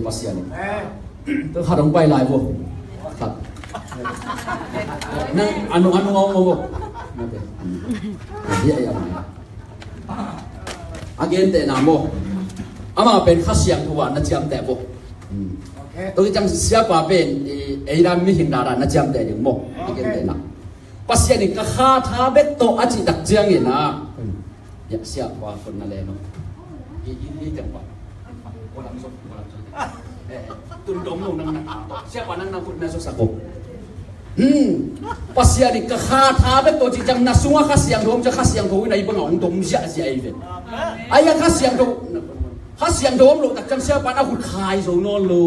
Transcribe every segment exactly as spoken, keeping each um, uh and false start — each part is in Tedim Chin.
Pasian in. Tu khat hong pai lai vo. Khat. Nang anu anu ngau ngau vo. Mate. Dia ya. A gentehna maw. Ama pen Kha Siangtho ah na ciamteh vo. Tu ciang siapa pen ei dan mihing dan na ciamteh ding maw. A gentehna. Pasian in ka kha tha bek tawh a cih tak ciangin ah. Ya, siapa khut na le no. Hi hi hi teng pa. Ko lam so, ko lam so. Eh, tun dom lo nang nang a to. Siapa nang nang khut na so sa ko. Hmm. Pasian in ka kha tha bek tawh cih ciang na sungah Kha Siangtho om ciang Kha Siangtho in a i bangah hong dom ziahziah ei ve. Ai a Kha Siangtho. Kha Siangtho om lo tak ciang siapa na khut khai zo nawn lo.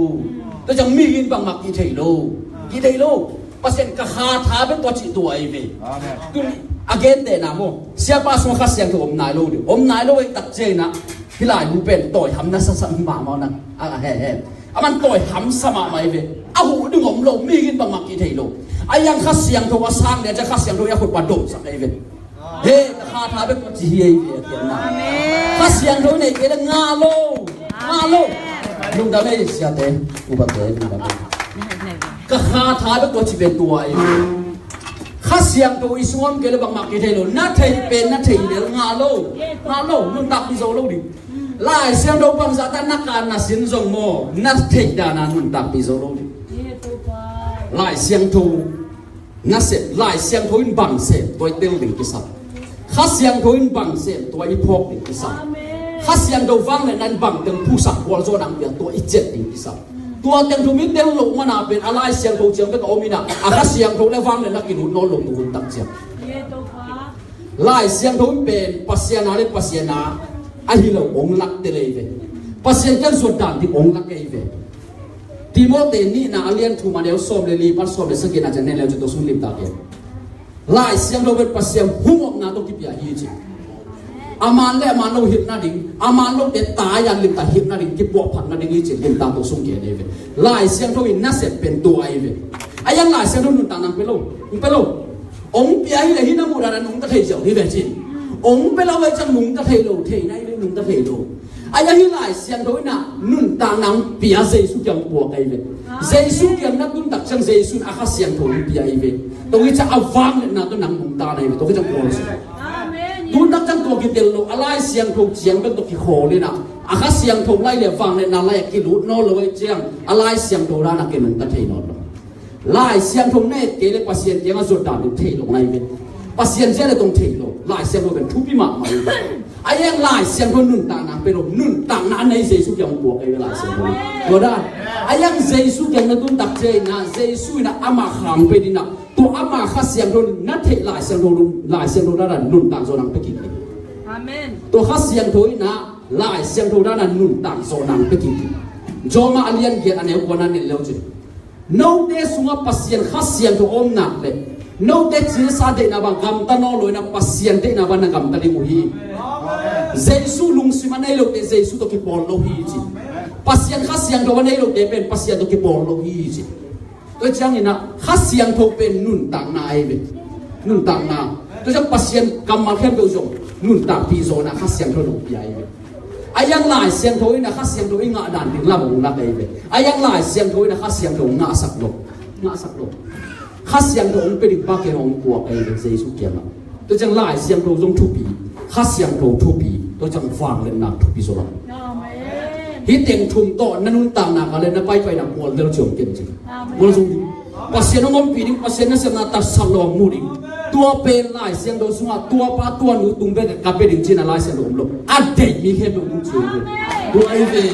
Tua ciang mi in bangmah kithei lo. Kithei lo. Pasian ka kha tha bek tua cih tua ei ve. Amen. Tun a gentehna maw. Siapa sungah Kha Siangtho om nai lo ding. Om nai lo ei tak ciangin ah. Hih lai bu pen tawi ham na sasak mahmah na. A, a, he, he. A man tawi hamsa mahmah ei ve. A huh ding om lo, mi in bangmah kithei lo. A yang Kha Siangtho a sang le, a Kha Siangtho i a khut pa domsak ei ve. He, ka kha tha bek tua ci hi ei ve a kian na. Amen. Kha Siangtho nei kei le ngah lo. Ngah lo. Lungdam ei siate, upate, lungdam ei. Ka kha tha bek tua ci pen tua ei ve. Kha Siangtho i sung om kei le bangmah kithei lo. Na theih pen na theih lel ngah lo. Ngah lo, nuntakpih zo lo ding. Lai Siangtho bangzah ta na kan na sin zong maw, na theih dan a nuntakpih zo lo ding. Lai Siangtho na sem, Lai Siangtho in bang sem, tua i tel ding kisam. Kha Siangtho in bang sem, tua i phawk ding kisam. Kha Siangtho vangliatna in bang teng phusak gualzawhna hong pia, tua i ciat ding kisam. Tua teng thu mi tel loh mana pen a Lai Siangtho ciang bek a om in ah, a Kha Siangtho le vangliatna kilut nawn lo tu hun tak ciang. Lai Siangtho in pen Pasian a le Pasian a ahi lo hong lak tel ei ve. Pasian kiang zuat dan ding hong lak ei ve. Timote nihna a lian thum a neu sawm le li pan sawm le sagihna ciang nen le cin tua sung limtak hi. Lai Siangtho pen Pasian hong omna tawh kipia hi ci. A man le a man lo hilh nading, a man lote tai-a limtak hilh nading, kipuahphat nading hi ci limtak tua sung gen ei ve. Lai Siangtho in nasep pen tua ei ve. A yang Lai Siangtho nuntak nang pe lo, hong pe lo. Hong pia hi le hi na muh dan a nungta thei ziau hi ve cin. Hong pe lo ve ciang nungta thei lo, thei na hi ve nungta thei lo. A ya hi Lai Siangtho in ah nuntakna hong pia Jesu kiang puak ahi ve. Jesu kiang na tun tak ciang Jesu in a Kha Siangtho hong pia ahi ve. Tua hi ciang a vangliatna tawh nang nungta na hi ve. Tua hi ciang puak ahi ve. Tun tak ciang tua kitel lo a Lai Siangtho ciang bek tawh kikhawl in ah a Kha Siangtho lai le vangliatna lai a kilut nawn lo ahi ciang a Lai Siangtho dan a kinungta thei nawn lo. Lai Siangtho na et kei le Pasian kiangah zuat dan ding thei lo ngai ve. Pasian zia le tong thei lo. Lai Siangtho pen thupi mahmah hi. A yang Lai Siangtho nuntakna pe lo, nuntakna a nei Jesu kiang puak ahi ve Lai Siangtho. Tua dan. A yang Jesu kiang na tun tak ciang in ah Jesu in ah ama khang pe ding ah tua ama Kha Siangtho na theih Lai Siangtho, Lai Siangtho dan a nuntak zaw nang pe kik. Amen. Tua Kha Siangtho in ah Lai Siangtho dan a nuntak zaw nang pe kik. Rom a lian giat a neu kua na nen leu cin. Note sungah Pasian Kha Siangtho om nak leh note cilsa deihna bang gamta nawn lo in ah Pasian deihna bang na gamta ding uh hi. Jesu lungsim a nei lote Jesu tawh kipawl lo hi ci. Pasian Kha Siangtho a nei lote pen Pasian tawh kipawl lo hi ci. Tua ciangin ah Kha Siangtho pen nuntakna ahi ve. Nuntakna. Tua ciang Pasian kammal khempeuh zong nuntakpih zawhna Kha Siangtho nong pia ahi ve. A yang Lai Siangtho in a Kha Siangtho i ngah dan ding lam hong lak ahi ve. A yang Lai Siangtho in a Kha Siangtho hong ngahsak lo. Ngahsak lo. Kha Siangtho hong pe ding pa kiang hong puak ahi ve Jesu kiangah. Tua ciang Lai Siangtho zong thupi, Kha Siangtho thupi, tua ciang vangliatna thupi zaw lo. Amen. Hih teng thum tawh na nuntakna ka le na paipaina mual lel ciang ken cin. Amen. Mual zong ding. Pasian hong ompih ding, Pasian nasepna tatsat lo mu ding. Tua pen Lai Siangtho sungah tua pa tua nu tung bek ka pe ding cin a Lai Siangtho om lo. A deih mi khempeuh mu ci ve. Tua ahi ve.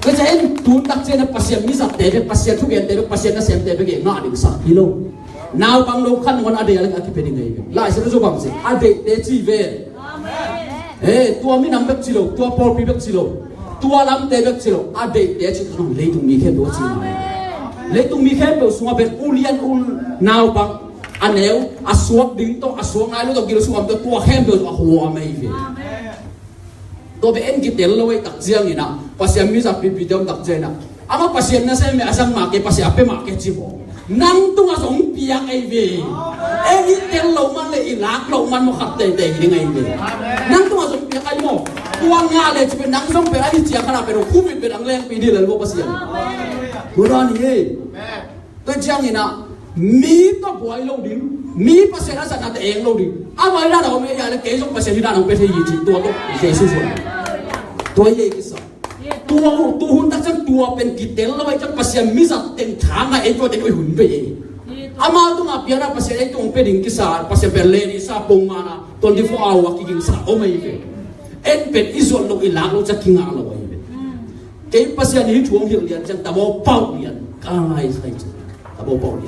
Ka ca en tun tak ciang a Pasian mizatte bek, Pasian thugente bek, Pasian nasemte bek e ngah ding sa hi lo. Naupang lo khan ngon a deih a lek a kipe ding ahi ve. Lai Siangtho bang ci a deihte ci ve. He, tua minam bek ci lo, tua pawlpi bek ci lo, tua lamte bek ci lo, a deihte ci lo, leitung mi khempeuh a ci lo. Leitung mi khempeuh sungah bek ulian ul naupang a neu a suak ding tawh a suak nai lo tawh gil sungah tawh tua khempeuh a huam ahi ve. Tua bek en kitel lo ei tak ciangin ah Pasian mizat pipite om tak ciangin ah ama Pasian nasem a zang mah kei, Pasian a pe mah kei ci maw? Nang tungah zong piak ei ve. Ei i tel lo man le i lak lo man maw khat teitei hi ding ei ve. Nang tungah zong piak ei maw? Tua ngah le ci pen nang zong pen a hi ciang khat ah pen hong khum in pen hong lengpih ding lel vo Pasian. Tua dan hi. Tua ciangin ah mi tawh buai lo ding, mi Pasian a zatnate eng lo ding. Amah hi dan a om ei a le kei zong Pasian hi dan hong pia thei hi ci tua tawh Jesu zuan. Tua hi ei kisa. Tua uh, tu hun tak ciang tua pen kitel lo ei ciang Pasian mizat teng thang a ei tua teng oi hun vei ei. Amah tungah piana Pasian ei tung pia ding kisa, Pasian pen len i sa pongmana twenty four hour kigingsa om ei ve. En pen i zuat lo i lak lo ciang kingah lo ei ve. Kei Pasian hi thu hong hilh lian ciang tabawpauh lian ka ngai sai ciang tabawpauh lian.